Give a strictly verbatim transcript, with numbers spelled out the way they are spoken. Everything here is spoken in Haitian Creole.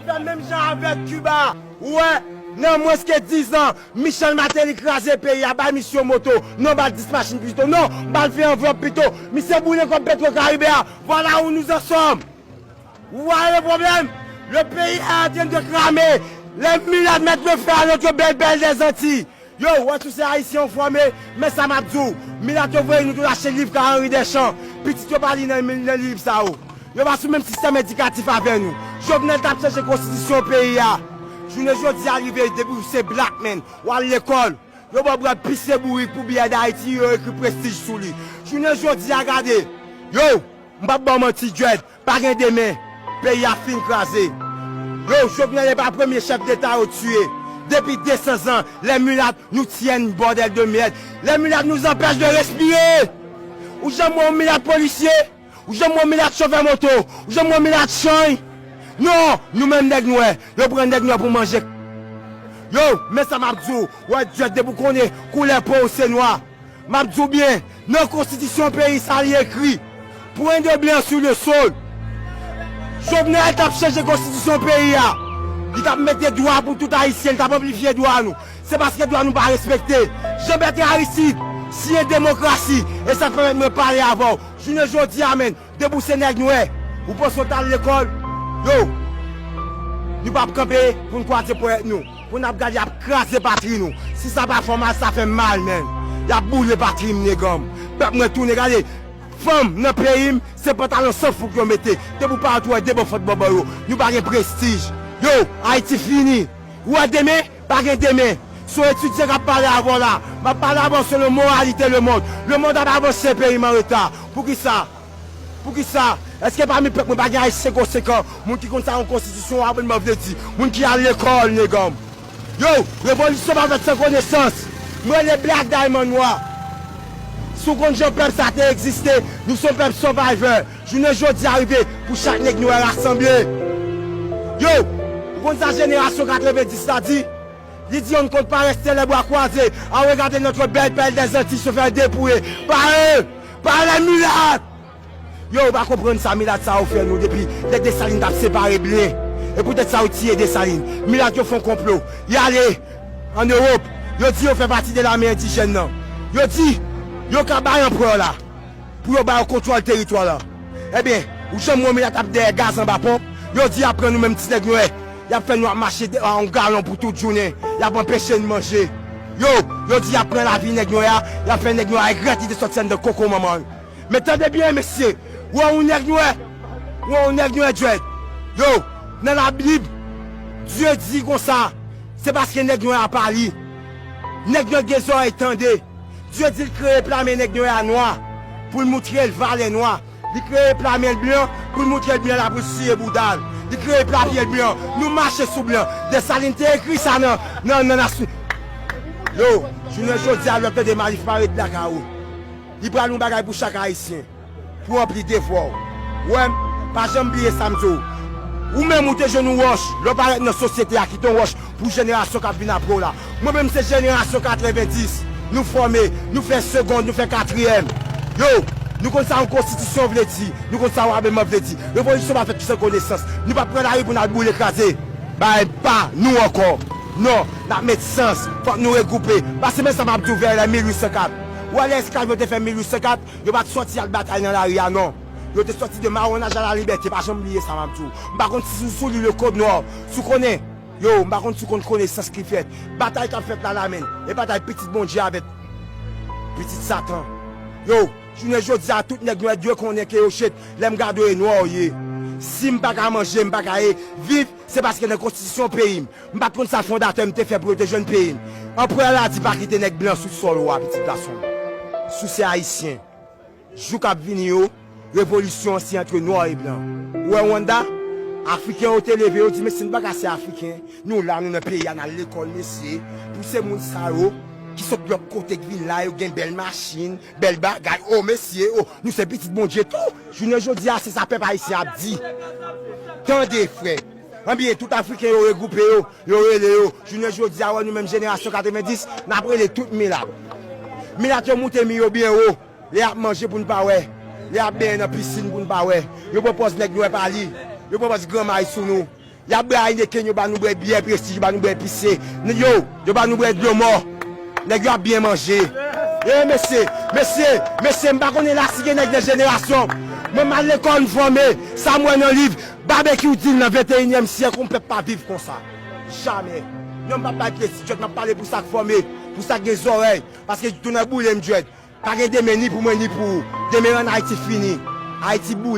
Fè menm jan avèk Kiba. Ou wè, nan mwens ke diz an, Michel Martelly kraze peyi a, bay misye moto. Non, ba l dis machin pito. Non, ba l ven anvlòp pito. Misye boule kòb Petro Caribe a. Voilà où nous en sommes. Vous voyez le problème? Le pays est en train de cramer. Les mulâtres mettent le feu à notre belle, belle des Antilles. Yo, wè, tout se Ayisyen yo fòme, men sa m ap di w, milat yo voye nou tout achte liv ka Henri Deschamps. Pitit yo pa li nan, nan liv sa yo. Yo pa sou menm sistèm edikatif avè nou. Jovenel t ap chanje konstitisyon peyi a. Jounen jodi a rive, depi w se black man, w al lekòl, yo ba w bwè pis se bourik pou biyè Dayiti, yo ekri prestij sou li. Jounen jodi a, gade, yo, m p ap ba w manti, Dread, pa gen demen. Peyi a fin kraze. Yo, Jovenel e pa premye chèf deta yo tiye. Depi de san zan, les mulâtres, nous tiennent, bordel de merde. Les mulâtres nous empêchent de respirer. Ou janm wè yon milat polisye? Ou janm wè yon milat chofè moto? Ou janm wè yon milat chanj? Non, nou menm nèg nwè, yo pran nèg nwè pou manje. Yo, men sa m ap di w, wè, Dread, depi w konnen koulè po w se nwa. M ap di w byen, nan konstitisyon peyi sa li ekri, point de blanc sur le sol. Jovenel t ap chanje konstitisyon peyi a. Li t ap mete dwa pou tout Ayisyen, li t ap anplifye dwa nou. Se paske dwa nou pa respekte. Jean Bertrand Aristide siyen demokrasi, e sa k pèmèt mwen pale avè w. Jounen jodi a, menn, depi w se nèg nwè, ou panse w t al lekòl? Yo, nou p ap kanpe pou n kwaze ponyèt nou, pou n ap gade y ap kraze patri nou. Si sa pa fè w mal, sa fè m mal, menn. Y ap boule patri m, neganm. Pèp mwen tounen, gade, fanm nan peyi m, se pantalon san fouk yo mete. Depi w parèt, ou wè de bò fòt bòbò yo. Nou pa gen prestij. Yo, Ayiti fini. Ou wè demen? Pa gen demen. Se yon etidyan k ap pale avè w la. M ap pale avè w selon moralite lemonn. Lemonn ap avanse, peyi m an reta. Poukisa? Poukisa? Èske pami pèp mwen pa gen Ayisyen konsekan? Moun ki konn sa yon konstitisyon, w ap konprann m vle di. Moun ki al lekòl, neganm. Yo, revolisyon pa fèt san konesans. M rele Black Diamond Noir. Si w konn jan pèp sa te egziste, nou se yon pèp survivor. Jounen jodi a rive pou chak nèg nwè rasanble. Yo, ou konn sa jenerasyon katrevenndis la di? Li di on ne compte pas rester les bras croisés à regarder notre belle perle des Antilles se faire dépouiller par eux, par les mulâtres. Yo, ou pa konprann sa milat sa yo fè nou depi lè Desalin t ap separe blen. E poutèt sa yo tiye Desalin. Milat yo fè yon konplo. Y ale ann Ewòp. Yo di yo fè pati de lame endijèn nan. Yo di yo ka bay anperè la pou yo ba yo kontwòl teritwa la. Ebyen, ou janm wè milat ap dèyè gaz anba ponp? Yo di y ap pran nou menm ti nèg nwè. Y ap fè nou ap mache de- a yon galon pou tout jounen. Y ap anpeche n manje. Yo, yo di y ap pran lavi nèg nwè a. Y ap fè nèg nwè a regrèt li te sòti anndan koko manman l. Men tande byen, mesye. Ou wè yon nèg nwè? Ou wè yon nèg nwè, Dread? Yo, nan Labib, Dye di konsa, se paske nèg nwè a pa li. Nèg nwè gen zòrèy tande. Dye di l kreye plame nèg nwè a nwa pou l moutre l valè nwa. Li kreye plame l blan pou l moutre l blan la pou l siye bouda l. Li kreye plame l blan. Nou mache sou blan. Desalin te ekri sa nan, nan, nan nasyon. Yo, jounen jodi a, lè w tande Malif parèt lakay ou, li pral yon bagay pou chak Ayisyen. Pou ranpli devwa w. Ou wè m, pa janm bliye sa m di w. Ou menm ou te jwenn yon wòch, lè w parèt nan sosyete a, kite yon wòch pou jenerasyon k ap vin apre w la. Mwen menm se jenerasyon katrevenndis. Nou fòme, nou fè segond, nou fè katriyèm. Yo, nou konn sa yon konstitisyon vle di, nou konn sa yon abèman vle di. Revolisyon pa fèt san konesans. Nou p ap pran lari pou n al boule kraze bagay pa nou ankò. Non, n ap met sans, fòk nou regwoupe. Pase men sa m ap di w vè lè mil uit san kat. Ou wè lè esklav yo te fè mil uit san kat, yo pa t sòti al batay nan lari a, non. Yo te sòti de mawonnaj a la libète, pa janm bliye sa m ap di w. M pa konn si sou, sou li le kòd nwa, si w konnen. Yo, m pa konn si w konn konesans ki fèt. Batay k ap fèt la, la menn. E batay pitit Bondye avèk pitit Satan. Yo, jounen jodi a, tout nèg nwè dwe konnen ke yo chet, lè m gade w e nwa w ye. Si m pa ka manje, m pa ka e viv, se paske nan konstitisyon peyi m, m pa t konn sa fondatè m te fè pou yo te jwenn peyi m. Anperè la di pa kite nèg blan sou sòl ou a, pitit gason m. Si w se ayisyen, jou k ap vini yo, revolisyon an se antre nwa e blan. Ou wè Rwanda? Afriken yo te leve, yo di, "Mesye, nou pa ka se Afriken. Nou la, nou nan peyi a, n al lekòl, mesye. Pou se moun sa yo, ki sot lòt kote, k vin la, yo gen bèl machin, bèl bagay. O, mesye, o, nou se pitit Bondye tou." Jounen jodi a, se sa pèp ayisyen ap di. Tande, frè. Ebyen, tout Afriken yo regwoupe yo, yo rele yo. Jounen jodi a, wè nou menm jenerasyon katrevenndis, n ap rele tout milat. Milat yo moute mi yo byen wo. Lè y ap manje pou n pa wè. Lè y ap benyen nan pisin pou n pa wè. Yo pran pòz nèg nwè pa li. Yo pran pòz granmay sou nou. Y ap bwè Heineken, yo ba nou bwè byè Prestige, yo ba nou bwè epise. Yo, yo ba nou bwè dlo mò. Nèg yo ap byen manje. E mesye, mesye, mesye, m pa konnen la si gen nèg nan jenerasyon. Mwen m al lekòl, m fòme. Sa m wè nan liv, babekyou di l nan venteyinyèm syèk, yon pèp pa viv konsa. Jamè. Non, m p ap bay pyè ti djòt, m ap pale pou sa k fòme, pou sa k gen zòrèy. Paske tounen boule m djòt. Pa gen demen ni pou mwen ni pou ou. Demen an Ayiti fini. Ayiti boule.